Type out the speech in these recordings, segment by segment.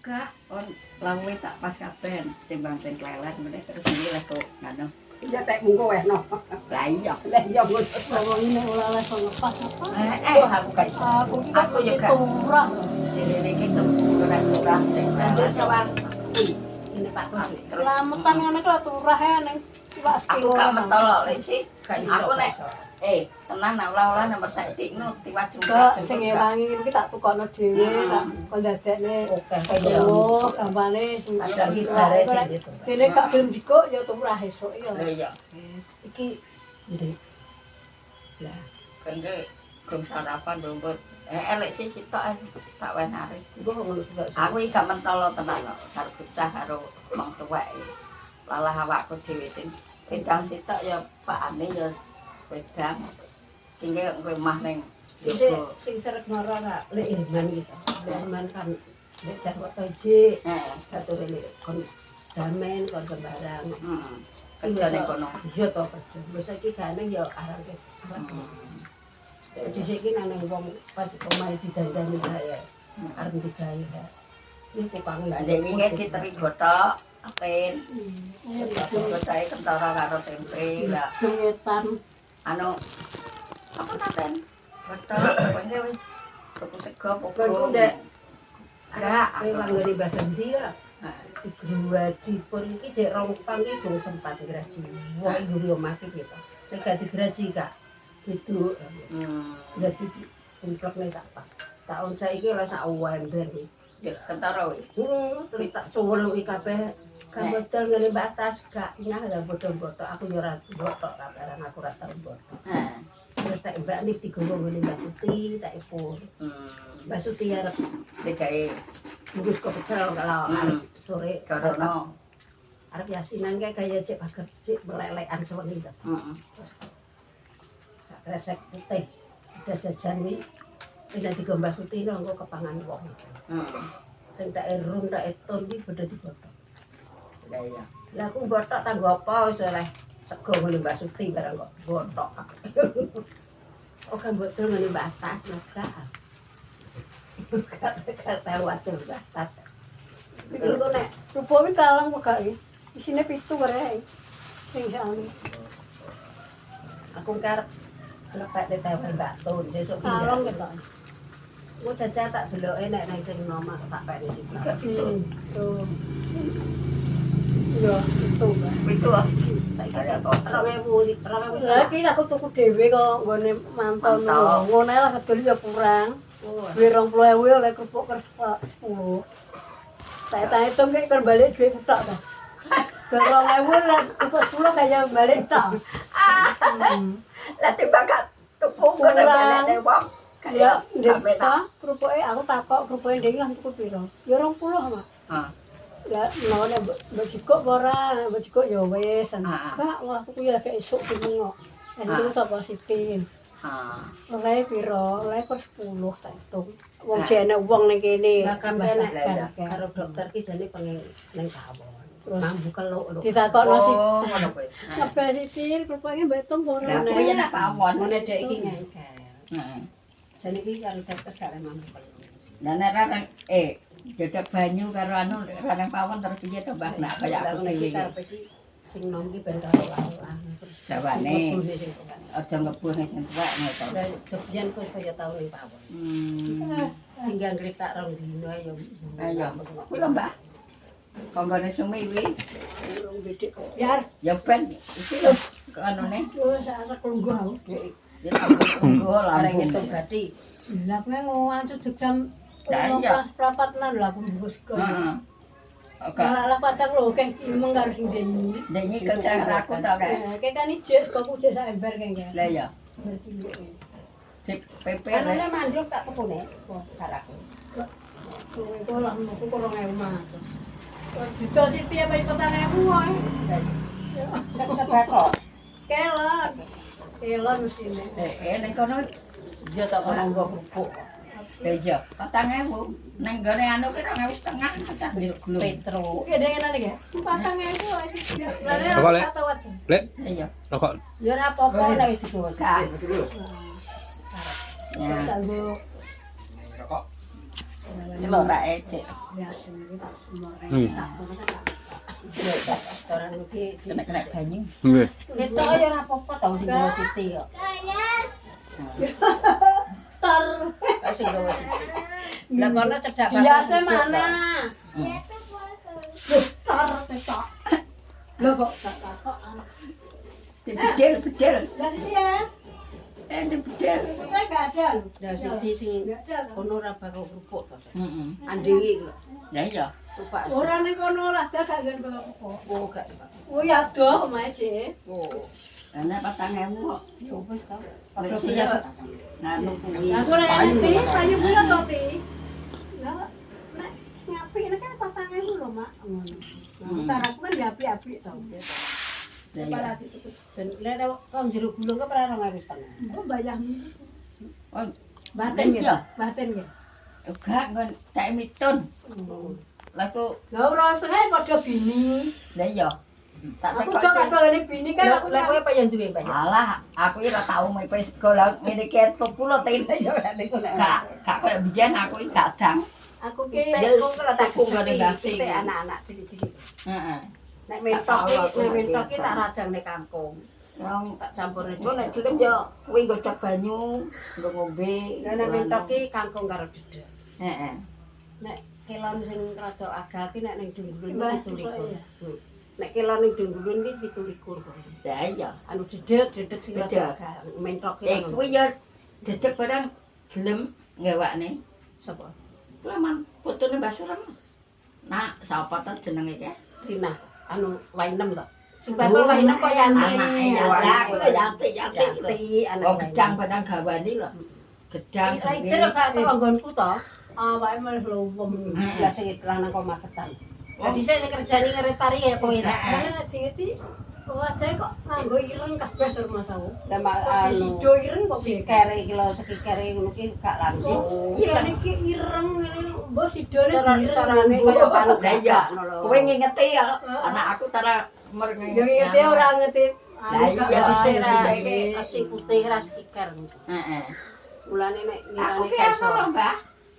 Gak on lawuhe tak pas kabeh timbang sing kleler meneh terus iki lek kok ngono. Ya tek mungko wehno. Lah iya. Lah iya ngono. Wong ini ora oleh ngepas apa. Eh, Oh, aku gak iso. Aku iki kok Aku juga. turah. Dene iki tuku ora turah sing Lanjut kleler. sawang. Kuwi ini Pak Bos. Terus Lametan ngono ku turah ya ning iwak aku sekilo. gak mentolok lek sih. Gak iso. Aku gak nek iso. Tenan nek olah-olah nomor saiki no tiwat Gak sing ngewangi iki tak tukokno dhewe, tak kon dadekne. Oke, kaya Oh, gampane sing Ada iki bare sing gitu. Dene gak gelem jikuk ya turah esuk ya. Lah iya. Iki ndi? Lah, Kende gong sarapan rumput. Elek sih sitok ae tak wenare. iku kok ngono juga. Aku iki gak mentolo tenan kok karo bocah karo wong tuwek. Lalah awakku dhewe sing wedang sitok ya pakane ya wedang. Tinggal rumah ning Sing jogo. sing seret mara ra lek Irman gitu. Lek Irman kan lek Jarwoto ijik, Heeh. ature lek kon damen kon sembarang. Heeh. Kerja ning kono. Iya to kerja. Wis iki gane ya arang ke. Dhisik iki nang wong pas omahe didandani kae. Arep digawe kae. Ini tukang Lah ndek wingi diteri gothok aten. Gothoke kentara karo tempe lah. Ngetan. Anu apa taten? Gothok pokoknya wis tuku sego Kon pogo. ndek Gak, rewang ngene Mbah Gandhi ora. Heeh. Digraji pun iki jek rong pang iki gong sempat ngraji. Wong iki ngguri omah iki piye to. Nek gak digraji kak itu graji tumplek ning sak pak. Taun saiki oleh sak ember kuwi. Ya kentara wis. Terus tak suweluki kabeh. Kan bodol ngene Mbak Atas gak nyah lah bodol-bodol aku yo ora botok ra barang aku ora tau botok. Heeh. Terus tak Mbak Nip digowo ngene Mbak Suti, tak ipur. Mbak Suti arep Digawe bungkus kok pecel kalau arep sore karono. Arep yasinan kae kaya cek pager cek melelekan sewengi to. Heeh. Sak kresek putih. Udah jajan kuwi nek digo Mbak Suti engko kepangan wong. Heeh. Sing tak rum tak eton kuwi padha digothok. Lah iya. Lah aku bothok tanggo apa wis oleh sego ngene Mbak Suti barang kok bothok. Oh kan botol ngene Mbak Atas lho gak. Gak tau atur Mbak Atas. Iki kok nek Rupa kuwi kaleng kok gak iki. Isine 7 kare. Sing anu. Aku karep ngepek tewel Mbak Tun sesuk Kaleng pindah. ketok. Engko jajal tak deloke nek nang sing nomah tak pekne situ. Tuh. Iya, itu, Mbak. Pitu ah. Saiki 2000 2000. Lah iki aku tuku dhewe kok nggone mantau. Mantau. Ngono ae lah kedol ya kurang. Oh, Duit 20.000 oleh kerupuk per 10. Tak hitung kayak kon balik duit tok ta. Ke 2.000 lah kerupuk 10 kayak balik tok. Lah timbang gak tuku kono Kurang. balekne wong. Ya, Gak ndek penak. ta kerupuke aku takok kerupuke ndek lah tuku piro? Ya 20, Mak. Heeh. Ya none mbok jikuk apa ora? Mbok jikuk ya wis. Ah. Kak, wah aku ya lagi esuk ki mengok. Entuk sapa Siti. Heeh. Oleh piro? Oleh per 10 tak hitung. Wong jene wong ning kene. Lah kabeh nek Lah, iya. karo dokter ki jane pengen ning kawon. Terus? Mambu keluk lho. Ditakokno si Oh, ngono kuwi. Heeh. Kabeh Siti kerupuknya mbok hitung apa ora? Lah kuwi ya nak pawon. Ngene dek iki ngengkel. Heeh. Jane iki karo dokter gak oleh mambu keluk. Lah nek ra nang jajak banyu karo anu ra nang pawon terus piye to Mbah nak kaya Lah aku ngene iki dhewe iki. karepe iki sing nom iki ben karo lah. Jawane Mlebune sing tuwek. aja ngebuh sing tuwek ngono to. Lah sebiyen kok kaya tau ning pawon. Tinggal ngletak rong dino ya. Ayo. Kuwi lho Mbah. Konggone sumi kuwi Urung bedhek kok. Biar ya ben iki lho anune wis arep lungguh aku. ya tunggu Bareng lambung. ngitung gadi. Lah kowe ngancu jam Lah iya. 12.15 lho aku bungkus kok. Heeh. Oke. Malah kadang lho akeh imeng karo sing ndenyi. Ndenyi kerja karo aku to kae. Nah, kayak kan ijek kok ijek sak ember kae kan. Lah iya. Ember cilik. Sip PP Anune rek. manduk tak tukune. Karo aku. Kowe kok lah mlebu 2.500. Juta siti apa 4.000 wae. Sak kok. Kelon. Kelon mesine. Ning kono Iya tak kono nggo kerupuk. Lah iya, 4.000. Ning gone anu ki 2.500 cah glung. Petro. Oke, dengan ya. 4.000 wae. Apa, Lek? Lek, Iya. rokok. Ya ora apa-apa nek wis digawa. Gak. Ya. Kanggo Rokok. Iki lho rak ecek. Ya sing iki tak semua Hmm. sak ngono tak. Restoran iki Kena-kena banyu. Nggih. Ketok ya ora apa-apa to sing gawa siti kok. Tar. Kok sing gawa siti. Lah kono cedhak Biasa mana? Loh, tar ketok. Lho kok gak takok. Bedel-bedel. Lah sini ya. Bedel. Kita gak ada lho. Lah siti sing Gak ada. kono ora bakal kerupuk to. Heeh. Andingi lho. Ya iya. Tupak. Ora ning kono lah dah gak nggen kok. Oh gak. Oh ya doh omahe Cik. Oh. Lah nek 4.000 kok. Ya wis to. Lek sih ya nganu kuwi. Lah ora ngerti, payu piro to, Ti? Lah nek sing apik nek kan 4.000 lho, Mak. Ngono. Lah aku kan ya apik-apik to. Lah iya. Ben lek wong jero gulung kok ora 2,5. Oh bayang. Oh, Batin Iya. ya. Batin ya. gak nggon tak mitun. Lah kok Lah ora setengah padha bini. lah iya. Tak Aku tekok. jok kagak bini kan aku. Lah kowe apa yang duwe, Pak? Alah, aku iki ora tau mepe sego lah ngene iki tuku lho tene yo gak gak koyo biyen aku iki gak dang. Aku ki Ya, tak tuku nggone Mbah Sing. Anak-anak cilik-cilik. Heeh. Nek mentok ki, nek mentok ki tak rajangne kangkung. Wong Tak campurne. engko nek gelem yo kuwi nggodhog banyu, nggo ngombe. Lah nek mentok ki kangkung karo dedek. Heeh. Nek kelon sing rada agal ki nek ning Dunggulun Mbah, ki 27. iya. Nek kelon ning Dunggulun ki 27 kok. Lah iya. Anu dedek, dedek sing rada Dedek. agal. Mentok ki. Eh kuwi yo dedek barang gelem ngewakne. Sapa? Kuwi man putune Mbah Surem. Nak sapa to jenenge ke? Rina, anu Wainem to. Sing bakul Wainem kok Yanti. Anake ya. Lah aku lho Yanti, Yanti iki lho. Yanti anak Oh gedang barang gawani lho. Gedang. Lah itu lho gak tau nggonku to. Awake malah lowem. Lah sing lanang kok Magetan. Lah dhisik sing kerjane ngeretari ya kowe ta. Lah dingeti wajahe kok nganggo ireng kabeh terus Mas aku. Lah mak Kok anu disido ireng kok piye? sikere iki lho sikikere ngono ki gak langsung. Iya iki ireng ngene mbok sidone Cara carane kaya panut Lah iya. ngono lho. Kowe ngingeti ya anak aku tara mer Ya ngingeti ora ngerti. Lah iya Dhisik ra dhisik. esi putih ra sikiker. Heeh. Mulane nek Aku ngirane ki gak anu iso. lho, Mbah.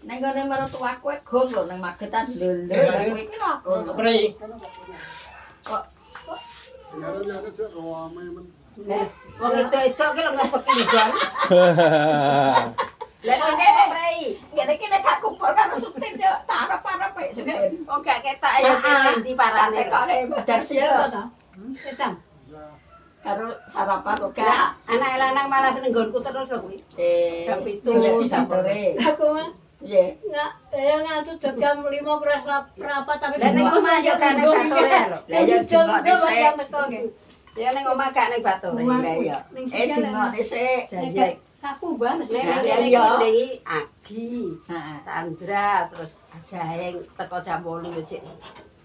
Neng gone mertuaku e gong lho nang Magetan lho lho kowe iki lho. Prei. Kok Wong itu-itu ki lho ngepeki nggon. Lah ngene prei. Ngene iki nek gak kumpul karo Sutin yo tak arep-arep e Sutin. Wong gak ketok ya sing ndi parane. Tekone Mbah Darsi Siapa lho. ta? Etam. Karo sarapan kok gak. Anak lanang malah seneng nggonku terus lho kuwi. Eh, Jam 7, jam sore. Aku mah Piye? nggak, ya ngantuk jam 5 kurang rapat tapi Lah ning omah ya gak ning batore lho. Lah ya jam jengok jam dhisik. teko nggih. Ya ning omah gak ning batore. Lah iya. Eh jengok dhisik. Jajek. Kaku banget sih. Nek Lah, nek iya. iki Agi, Heeh. Sandra, terus Ajaeng teko jam 8 yo Cik.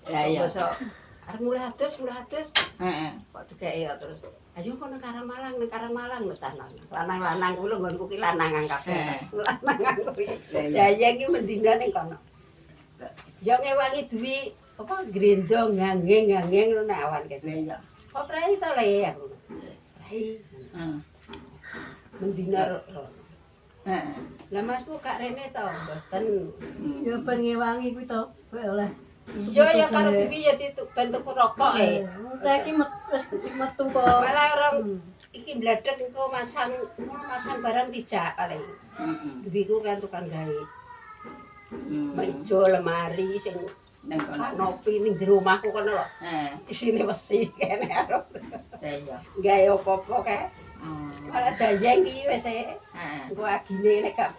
Lah iya. Bosok arep mulai adus, mulai adus. Heeh. Kok dikeki kok terus. Ayo kok nang Karangmalang, nang Karangmalang lho cah lanang. Lanang-lanang kuwi lho nggonku ki lanangan kabeh. Heeh. Lanangan kuwi. Lah iya. Jayeng ki mendina ning kono. Ya ngewangi duwi apa grendo ngangeng-ngangeng ngono nek awan Lah kene. iya. Kok prei to le aku. Prei Heeh. mendina rono. Heeh. Lah masku gak rene to, mboten. Ya ben ngewangi kuwi to, kowe oleh. Iya ya karo Dewi ya ben tuku rokok e. Lah iki wis metu kok. Malah orang iki bledek engko masang masang barang dijak paling. Heeh. Dewi ku kan tukang gawe. Meja lemari sing Nang kono. kanopi ning jero omahku kono lho. Heeh. Isine wesi kene karo Lah iya. gawe apa-apa kae. Heeh. Malah jayeng iki wis e. Heeh. Engko agine nek gak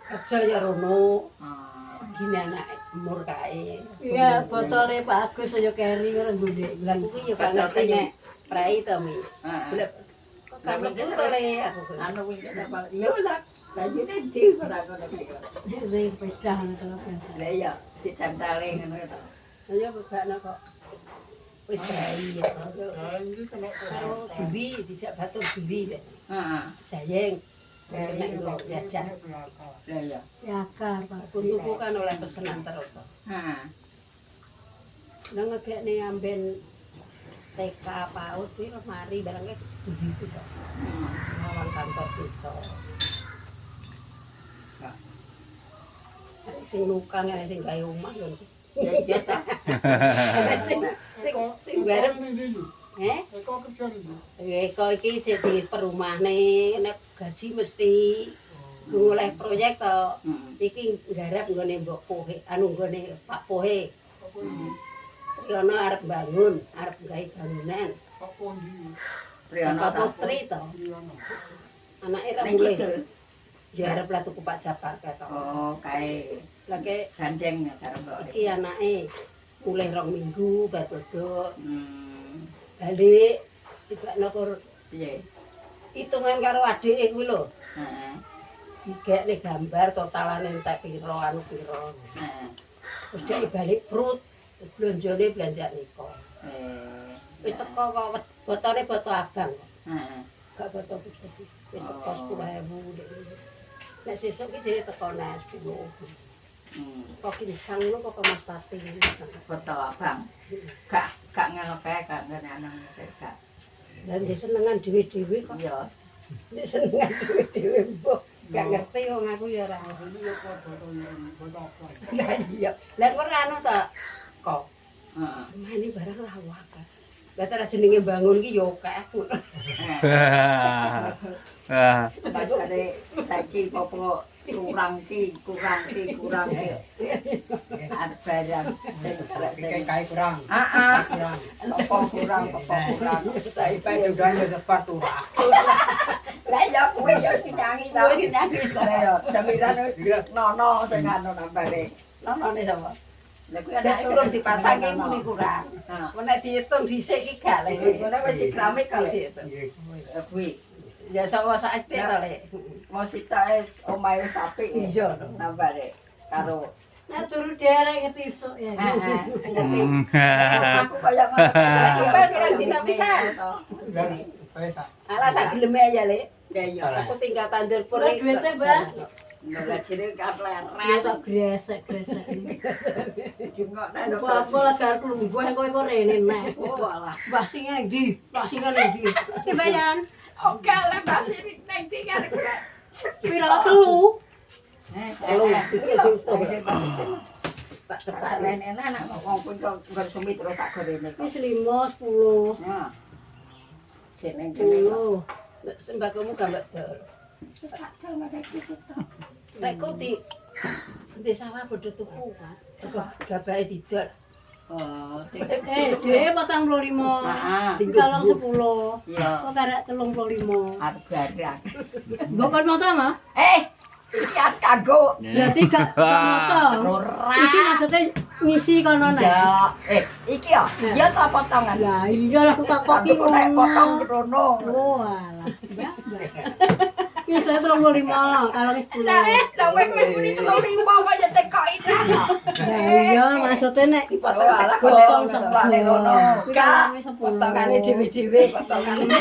kerja ya rono. Oh. Agine anak umur kae. Iya, botole Pak Agus ya keri ngono nggone. Lah kuwi ya gak ngerti nek prei to mi. Heeh. Lah kok gak mlebu to le aku. kuwi. Anu kuwi kene apa? Lho lah. Lanjute ndi ora ngono kuwi. Sing pecah ngono to biasa. Lah iya, dicantale ngono to. Ayo bebakno kok. Wis prei ya. Karo Dewi dijak batur Dewi. Heeh. Jayeng. Nek nggo jajak. Lah iya. Ya akar Pak. Putuku kan oleh pesenan terus. to. Heeh. Lah ngegekne amben TK PAUD kuwi lemari barangnya Dewi ku to. Ngawang kantor desa. Sing nukang enek sing gawe omah lho. Ya iya ta. Sing sing sing bareng. Eh? Eko kerja nih. Eko iki sik di perumahne, nek gaji mesti oleh proyek to. Iki nggarap nggone Mbok Pohe, anu nggone Pak Pohe. Triyono arep bangun, arep gawe bangunan. Pak Pondi. Triyono Pak Putri to. Triyono. Anake ra mulih. Ya arep lah tuku Pak Japar kae to. Oh, kae. Lah ke gandeng karo mbok. Iki anake mulih 2 minggu bar bodho. Balik tibakno kur piye? Hitungan karo adike kuwi lho. Heeh. Digekne gambar totalane entek pira anu pira. Heeh. Terus dhek balik prut, blonjone belanjane kok. Wis teko kok botone boto abang. Heeh. Gak boto putih. Wis teko 10.000 dek. Nek sesuk ki jere teko nek 10. Kok kincang lho kok Mas Pati. Boto abang. Gak ngono kae, gak ngene anang gak. Lah nggih senengan dhewe-dhewe kok. Iya. Nek senengan dhewe-dhewe mbok. Gak ngerti wong aku ya ora. Lah iya. Lah kok ora anu ta kok. Heeh. Semane barang ra akeh. Lah terus jenenge bangun ki ya akeh. Heeh. Pas are saiki popo kurang ki, kurang ki, kurang ki. Arep barang sing kae kurang. Heeh. Kurang. Apa kurang, apa kurang. Saiki udah ya tepat turah. Lah ya kuwi ya dinyangi ta. Dinyangi ta. Ya, jaminan nono sing anu nambare. Nonone sapa? Lah kuwi Nek anake turun dipasangi muni kurang. Heeh. Nek diitung dhisik iki gak lek. Ngene wis dikramik kok. Diitung. Nggih. Kuwi Ya sapa sak ethik to, Lek. mau sitoke omahe wis apik. Iya. Nambare karo Nek turu derek ngerti esuk ya. Heeh. Ngerti. Aku kaya ngono. Sampai pirang dina pisan? Wis. Alah sak geleme ya, Lek. Ya iya. Aku tinggal tandur pur. Lah, duitnya, Mbak. Lah jenenge Ya leren. tak gresek-gresek. Jengokne Apa lah arep lungguh kowe kok rene neh. Oh alah. Mbah sing endi? Mbah sing endi? Iki bayan. Oke lah Mbah sing nang ndi arep Pira telu? Telu, iki sing utuh. Tak cepat enak wong pun kok bersumi terus tak gorene kok. Wis 5 10. Ya. Jeneng kene. 10. Sembakomu gak mbak dol. Tak dol nek iki sitok. Nek kok di sawah padha tuku kan. Sego gabake didol. Oh, dhewe 45. Heeh. Kalong 10. Iya. Kok karek 35. Arep barang. Mbok kon moto mah? Iki arep kanggo. Berarti gak moto. Ora. Iki maksudnya ngisi kono nek. Ya, iki ya. Ya ta potongan. Lah iya lah aku tak koki Aku nek potong rono. Oh alah. Mbak. Iki saya 35 lah, kalau 10. Lah, lah kowe muni 35 kok ya tekoki ta. Lah iya maksudnya nek Dipotong sego, potong sego. ngono. Kuwi Gak, kalonge 10. potongane dhewe-dhewe, potongane.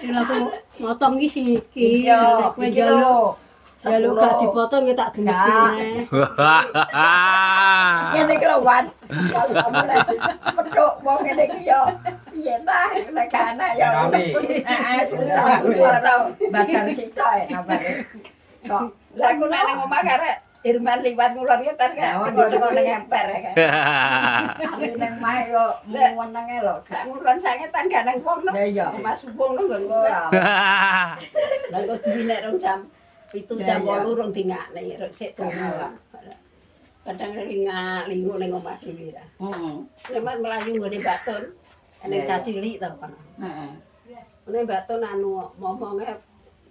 Sing aku motong iki siki, Iya, nek kowe iki njaluk lho. njaluk gak dipotong ya tak genepin neh. Ngene iki lho Wan. Kalau kamu lek pedhok wong ngene iki ya piye ta nek gak anak ya Rame. Heeh, susah. Badal sitok e nambare. Kok lah aku nek nang omah karek Irman liwat ngulon ki tan kayak teko nang emper ya kan. Aku nang omah yo menenge lho. Sak ngulon sange tan gak nang wong no. Lah iya. Mas wong no nggon kowe. Lah kok duwi nek 2 jam 7 jam 8 rong dingakne sik turu. Kadang lingu ning omah dhewe ra. Heeh. Nek mlayu nggone Mbak Tun, eneng cah cilik to kono. Heeh. Nek Mbak Tun anu momonge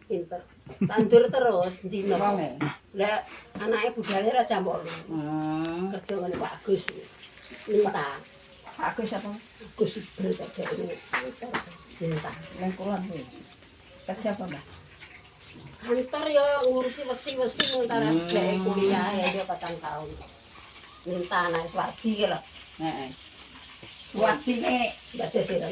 pinter. Tandur terus dino. Wonge. Lah anake budale ra jam 8. Kerja ngene Pak Agus. Minta. Pak Agus apa? Agus Ibro tak ini. Minta. Ning kulon kuwi. Kerja apa, Mbak? Kantor ya ngurusi wesi-wesi sementara dhek kuliah ya dia 4 tahun. Minta anak Suwardi ki lho. Heeh. Suwardine Mbak Jose.